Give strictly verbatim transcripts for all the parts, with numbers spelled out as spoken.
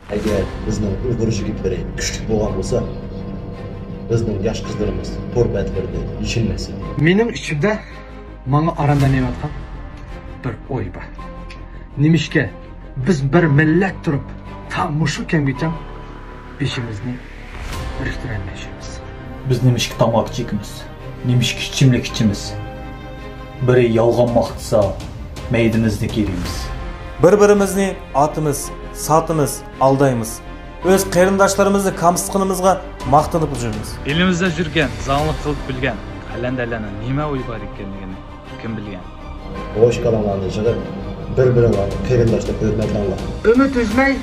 ئەگەر بىزنىڭ ئۇيغۇر يىگىتلىرى كۈچلۈك بولغان بولسا، بىزنىڭ ياش قىزلىرىمىز تور بەتلىرىدە يېشىلمەس ئىدى. مېنىڭ ئىچىمدە ماڭا ئارام بەرمەيۋاتقان بىر ئوي بار. نېمىشقا بىز بىر مىللەت تۇرۇپ، تا مۇشۇ كەمگىچە بېشىمىزنى بىرىكتۈرەلمەيۋاتىمىز؟ بىز نېمىشقا تاماكا چېكىمىز؟ نېمىشقا ئىچىملىك ئىچىمىز؟ بىرى يالغان ماختىسا، مەيدىمىزنى كىرىمىز. بىر-بىرىمىزنى ئاتىمىز، ساتىمىز، ئالدايمىز. ئۆز قېرىنداشلىرىمىزنى كامسىتقىنىمىزغا ماختىنىپ يۈرىمىز. ئېلىمىزدا يۈرگەن، زاڭلىق قىلىپ كۈلگەن قەلەندەرلەرنىڭ نېمە ئويى بار ئىكەنلىكىنى كىم بىلگەن؟ بوش كالاڭلارنى يىغىپ، بىر-بىرىڭلارنى قېرىنداش دەپ ھۆرمەتلەڭلار. ئۈمىد ئۈزمەي،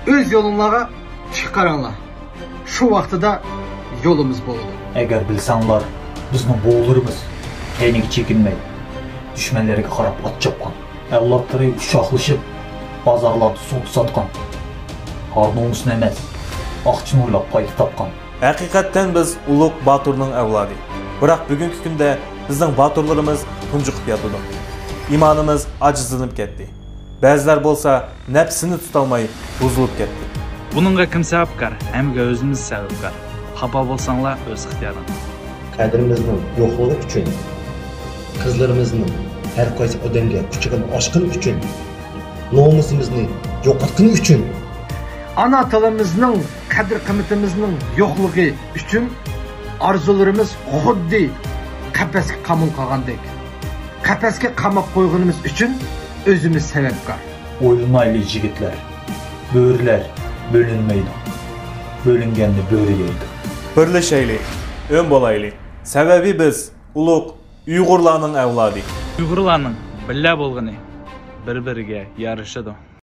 ئۆز يولۇڭلارغا تىك قاراڭلار. شۇ ۋاقتىدا يولىمىز بولىدۇ. ئەگەر بىلسەڭلار، بىزنىڭ بوۋىلىرىمىز كەينىگە چېكىنمەي، دۈشمەنلىرىگە قاراپ ئات چاپقان. ئەۋلادلىرى ئۇششاقلىشىپ، بازارلاردا سودا ساتقان. ئار-نومۇسنى ئەمەس، ئاقچىنى ئويلاپ پايدا تاپقان. ھەقىقەتەن بىز ئۇلۇغ باتۇرنىڭ ئەۋلادى. بىراق بۈگۈنكى كۈندە بىزنىڭ باتۇرلىرىمىز تۇنجۇقۇپ ياتىدۇ. ئىمانىمىز ئاجىزلىنىپ كەتتى. بەزىلەر بولسا نەپسىنى تۇتالماي بۇزۇلۇپ كەتتى. بۇنىڭغا كىم سەۋەبكار؟ ھەممىگە ئۆزىمىز سەۋەبكار. خاپا بولساڭلار، ئۆز ئىختىيارىڭ. قەدرىمىزنىڭ يوقلۇقى ئۈچۈن، قىزلىرىمىزنىڭ ھەر قايسى ئادەمگە قۇچىقىنى ئاچقىنى ئۈچۈن، نومۇسىمىزنى يوقاتقىنى ئۈچۈن، ئانا تىلىمىزنىڭ قەدىر-قىممىتىمىزنىڭ يوقلۇقى ئۈچۈن ئارزۇلىرىمىز خۇددى قەپەسكە قامىلىپ قالغاندەك. قەپەسكە قاماپ قويغىنىمىز ئۈچۈن ئۆزىمىز سەۋەبكار. ئويلىنايلى يىگىتلەر، بۆرىلەر بۆلۈنمەيدۇ، بۆلۈنگەننى بۆرە يەيدۇ. بىرلىشەيلى، ئۆڭ بولايلى، سەۋەبى بىز ئۇلۇغ ئۇيغۇرلارنىڭ ئەۋلادى. ئۇيغۇرلارنىڭ بىللە بولغىنى بىر-بىرىگە يارىشىدۇ.